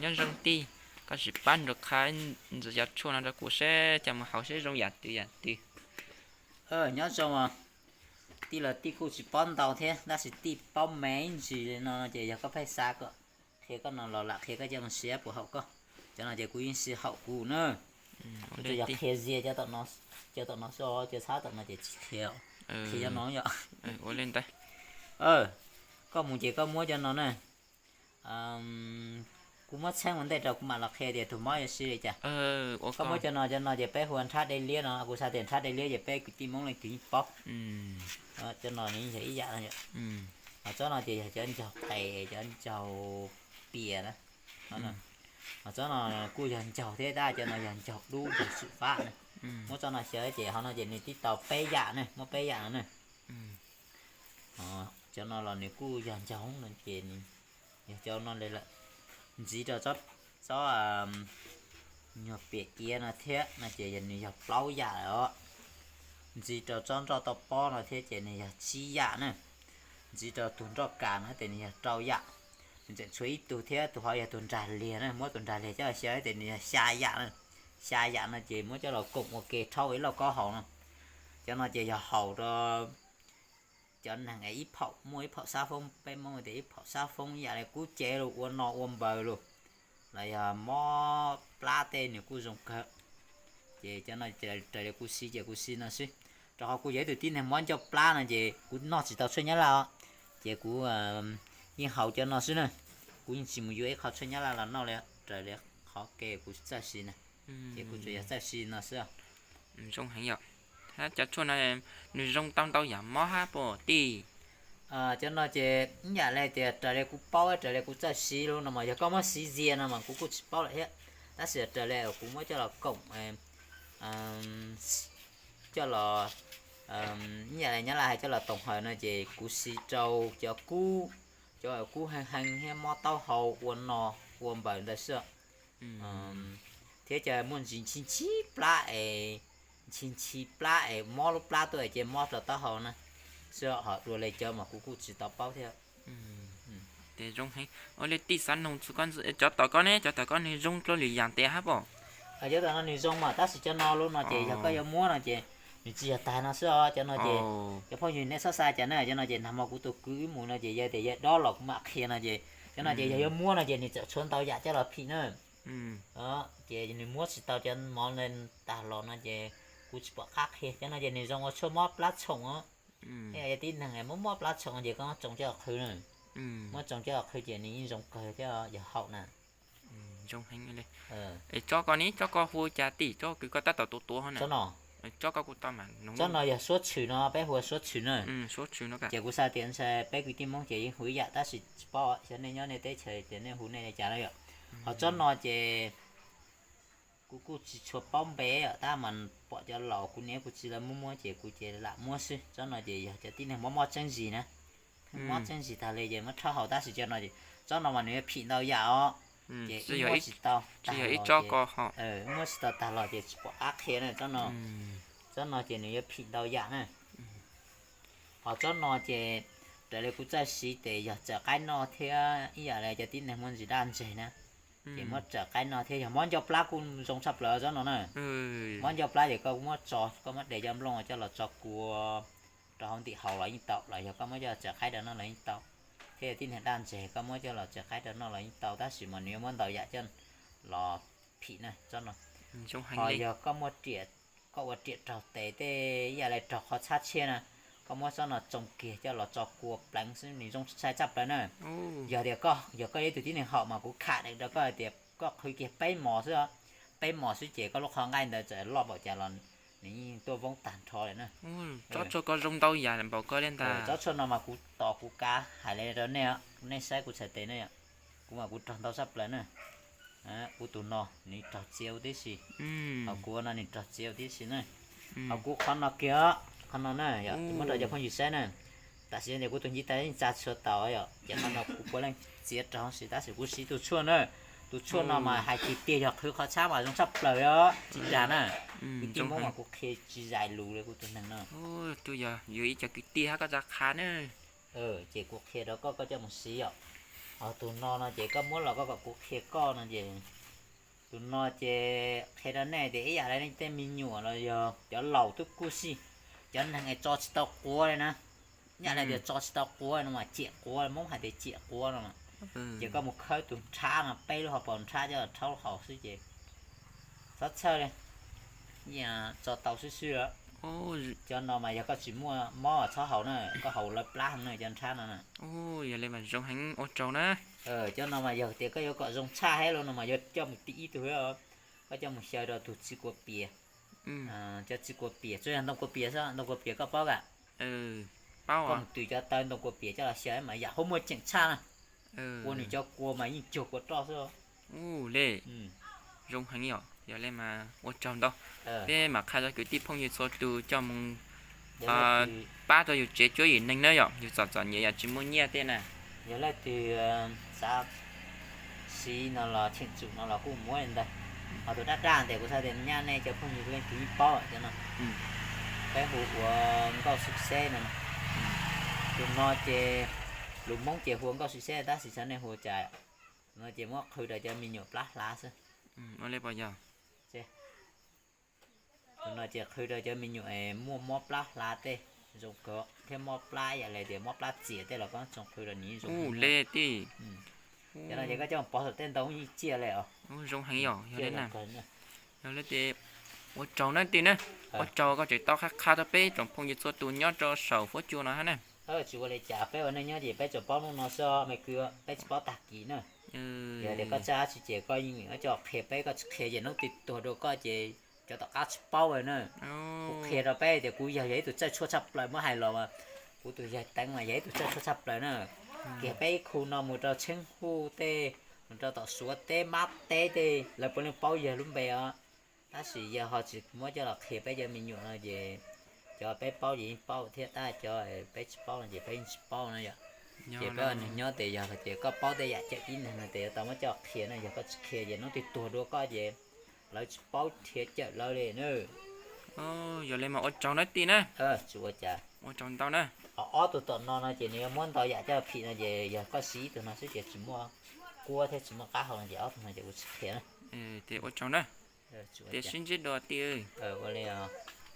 Nyob zoo tij, koj sim pab nrog qha ntxiv cov tshuaj no rau kuv seb cov mus haus seb zoo yam twg yam twg. Nyob zoo, tij los tij kuj tsis paub ntau thiab tab sis tij paub me ntsis no ces yog koj pheej xa kom qhia koj no los lam qhia koj cov mus siab puas haum koj. Cov no ces kuv yeej siv haum kuv na. Kuv tsuas yog qhia zias cov tom no xwb, cov txhab tom no ces tsis qhia, qhia cov no yom. Koj mus ces koj muab cov no na. Kuv muab txheeb ua ntej rau kuv mam los qhia tias tus mob yuav siv li cas. Koj muab cov no, cov no ces peb hu ua nrhab dej liab no, kuv xav tias nrhab dej liab ces peb kwv tij Hmoob leej twg yeej paub. Cov no nws yog ib yam no. Ho tsob no ces yog cov ncaug qes, cov ncaug pias na. Ho tsob no kuj yog ncaug thiab tab cov no yog ncaug dub ncaug xwm fab na. Muab tsob no xyaw ces ho no ces nws tib tau peb yam ne, muab peb yam no ne. Cov no los nws kuj yog ncaug no ces yog cov no li lawm. Ntxiv rau tsob nyuag piam ciav no thiab no ces nws yog plaub yam lawm os. Ntxiv rau tsob nroj toj pob no thiab ces nws yog tsib yam na. Ntxiv rau tus nroj kas no ces nws yog rau yam. Nws tseem tshuav ib tug thiab, tus ho yog tus nrag liag na, muab tus nrag liag coj los xyaw ces nws yog xya yam na. Xya yam no ces muab coj los koom ua ke rhaub ua ib lauj kaub haus no. Cov no ces yog haus rau cov neeg es ib phaum, muaj ib phaum xab foob, peb Hmoob tias ib phaum xab foob ib yam li kub cev los ua no ua npaws los, los yog mob plab tej nws kuj zoo kawg. Ces cov no raws li kuv siv ces kuv siv no xwb. Rau qhov kuv yog ib tug tib neeg mob ncauj plab no ces kuv noj tsis tau tshuaj nyab laj os. Ces kuv yeej haus cov no xwb na. Kuv yeej tsis mus yuav ib qho tshuaj nyab laj los noj li, raws li qhov kev kuv txawj siv na. Ces kuv tsuas yog txawj siv no xwb. Zoo heev yom. Hab cov tshuaj no nws zoo tau ntau yam mob hab puas tij? Cov no ces ib yam li tias raws li kuv paub, raws li kuv txawj siv lawm no mas yog koj muab siv zias no mas kuv kuj tsis paub lawm thiab. Tab sis raws li kuv muab coj los koom, coj los, ib yam li nyab laj hais coj los toom hawm no ces kuv siv rau cov kub, cov kub heev heev thiab mob taub hau ua no ua npaws ntawd xwb. Thiab cov muaj ntsis ntshis ntshis plab es, ntshis ntshis plab es mob lub plab tuaj ces mob rau taub hau na. Xwb ho dua li cov mas kuv kuj tsis tau paub thiab. Ces zoo heev. Ua li tij xav noog txug koj ntxiv, cov tom koj ne, cov tom koj nws zoo dlua lwm yam tias hab pom? Cov tom no nws zoo mas tab sis cov no lub no ces yog koj yuav muab no ces nws tsis yog tag no xwb os. Cov no ces cov phooj ywg nej txhob xav cas na, cov no ces nag hmo kuv tus kwv mus no ces yog tias yog dob los kuv mam qhia no ces cov no ces yog yuav muab no ces nws txawm tshuav ntau yam coj los phim na. Ces nws muab tsis tau cov mov tag los no ces kuv tsis pom qab qhia. Cov no ces nws zoo ua tshuaj mob plab tshoom os. Yog tib neeg muab mob plab tshoom ces koj muab tsoom coj qhwv na. Muab tsoom coj qhwv ces nws yeej zoo kawg thiab yog haum na. Zoo heev li. Es tsob koj ne, tsob koj hu cas tij, tsob kws koj tab tom tuav tuav no? Tsob koj kuj tau mas. Tsob no yog suab tshwm no, peb hu ua suab tshwm na. Ces kuv xav tias ntshai peb kwv tij Hmoob ces yeej hu ib yam tab sis tsis paub xyov nej nyob nej teb chaws tias nej hu nej li cas na yom. Ho tsob no ces kuv kuj tsis tshua paub npe yom, tab mas pom cov laus kuv niam kuv txiv lawv muab muab ces kuv ces lam muab xwb. Tsob no ces yog cov tib neeg mob mob tseeb zis na. Mob tseeb zis tag li ces muab rhaub haus tab sis cov no ces tsob no mas nws yuav phim ntau yam os. Ces ib muab tsis tau tag los, muab tsis tau tag los ces tsis pom qab qhia na tsob no. Tsob no ces nws yuav phim ntau yam na. Ho tsob no ces raws li kuv txawj siv ces yog txawm qaib noj thiab ib yam li cov tib neeg muaj ntsis daj ntseg na. Ces muab txawm qaib noj thiab yog mob ncauj plab kuj zoo tshaj plaws tsob no na. Mob ncauj plab ces koj muab tso, koj muab de cov nplooj coj los tso kua rau hauv ntim haus los yeej tau, los yog koj muab coj txawm qaib rau noj los yeej tau. Thiab yog tib neeg daj ntseg koj muab coj los txawm qaib rau noj los yeej tau tab sis mas nws yuav muab ntau yam coj los phim na tsob no. Ho yog koj muaj riam, koj ua riam raug tes tej ib yam li raug qhov txhab tshiab na, koj muab tsob no tsoo kiag coj los tso kua pleev xwb nws zoo sai tshaj plaws na. Yog tias koj, yog koj yog ib tug tib neeg haum mas kuv kham deev rau koj hais tias koj qhwv kiag peb mos xwb, peb mos xwb ces koj lub qhov nqaij ntawd txawm loj npaum cas los nws yeej tuaj voob tag nrho lawm na. Tsob tshuaj koj zoo ntau yam npaum koj li ntag. Tsob tshuaj no mas kuv tos kuv kav hais li rau nej, nej saib kuv txhais tes ne, kuv mas kuv raug ntau tshaj plaws na. Kuv tus no nws raug txiav tib si, ho kuv no nws raug txiav tib si na. Ho kuv qhov no kiag, qhov no na, muab rau cov phooj ywg saib na. Tam sim no kuv tus ntiv tes yeej tsa tshua taus yom, ces qhov no kuv puav leej txiav raug si tab sis kuv siv tus tshuaj na. Tus tshuaj no mas hais tiag tiag yog qhwv qhov txhab mas zoo tshaj plaws os, tsis dag na. Kwv tij Hmoob mas kuv qhia tsis zais lus li kuv tus neeg no. Tus yog yus ib co kwv tij hab koj tsa qha na. Ces kuv qhia rau koj, koj coj mus siv yom. Tus no no ces koj muab los koj kom kuv qhia koj no ces, tus no ces qhia rau nej tias ib yam li nej tej me nyuam los yog cov laus twb kuj xij, cov neeg es tso tsis tau quav li na. Ib yam li tias tso tsis tau quav no mas ciam quav, Hmoob hais tias ciam quav no. Ces koj mus khawb tus nrhab no, peb lub hauv paus nrhab coj los rhaub haus xwb ces txhob txhawj li, tso tau xwb xwb. Cov no mas yog koj tsis muaj mob txhob haus na, koj haus lawv plab heev na cov nrhab no na. Yog li mas zoo heev, ua tsaug na. Cov no mas yog tias koj yuav kom zoo tshaj thiab los no mas yuav coj mus tib ib tug, koj coj mus xyaw rau tus txiv kua pias. Cov txiv kua pias, tsuas yog ntoo kua pias xwb, ntoo kua pias koj paub kam? Koj mus twv cov taw ntoo kua pias coj los xyaw mas yam huab muaj ceem tshaj na. Ua nws cov kua mas yeej cuag kua roj xwb. Ua li, zoo heev yom, yog li mas ua tsaug ntau. Peb mam qhia rau kwv tij phooj ywg txhua tus coj mus pab rau yus tsev cuab yim neeg na yom, yus txom txom nyem yom, tsis muaj nyiaj tej na. Yog leej twg xav siv no los cheem tsum no los kuj muab li ntawd. Ho tus dab dab ntawm kuv xav tias nyab nej cov phooj ywg leej twg yeej paub cov no. Peb hu ua nkauj success no. Tus no ces lus Hmoob ces hu ua nkauj success tab sis xyov nej hu cas. Tus no ces muab qhwv rau cov me nyuam plab hlav xwb. Tus no ces qhwv rau cov me nyuam muaj mob plab hlav tej, zoo kawg thiab, mob plab yam li tias mob plab txias tej los koj tso qhwv rau nws zoo li tij. Cov no ces koj coj pov saum tej ntoo yeej ciaj li os. Zoo heev yom, yog li na. Yog li ces ua tsaug na tij na. Ua tsaug koj tseem tau qhia qhia rau peb tsoom phooj ywg txhua tus nyob rau saum fuab cua no hab na. Tsis ua li cas, peb ua neej nyob ces peb tsuas paub hnub no xwb, me kwv, peb tsis paub tag kis na. Yog tias koj txawj dab tsi ces koj yeej coj qhia peb, koj tsis qhia ces hnub twg tuag dua koj ces cov tom qab tsis paub li na. Kuv qhia rau peb tias kuv yawg yog ib tug txawj tshuaj tshaj plaws, muab hais los mas kuv tus yawg Teev mas yog ib tug txawj tshuaj tshaj plaws na. Kiag peb ib khu no mus rau Tsheeb Huj tej, mus rau tom Suav teb, Mab teb tej, lawv puav leej paub yawg lub npe os. Tab sis yawg ho tsis muab coj los qhia peb cov me nyuam no ces cov peb paub ces yeej paub thiab, tab cov peb tsis paub no ces peb yeej tsis paub na yom. Ces peb ua neeg nyob ces yog hais tias koj paub tej yam cawm tib neeg no ces yuav tau muab coj qhia na, yog koj tsis qhia ces hnub twg tuag dua koj ces lawv tsis paub nrhiav cawm lawv li na. Yog li mas ua tsaug na tij na. Tsis ua cas. Ua tsaug ntau na. Ho ob tug tom no no ces nws yuav muab ntau yam coj phim no ces yog koj siv ib tug no xwb ces tsis muaj kuab thiab tsis muaj qab hau no ces ob tug no ces kuv tsis qhia na. Ces ua tsaug na. Ces sib ntsib dua tij. Ua li os.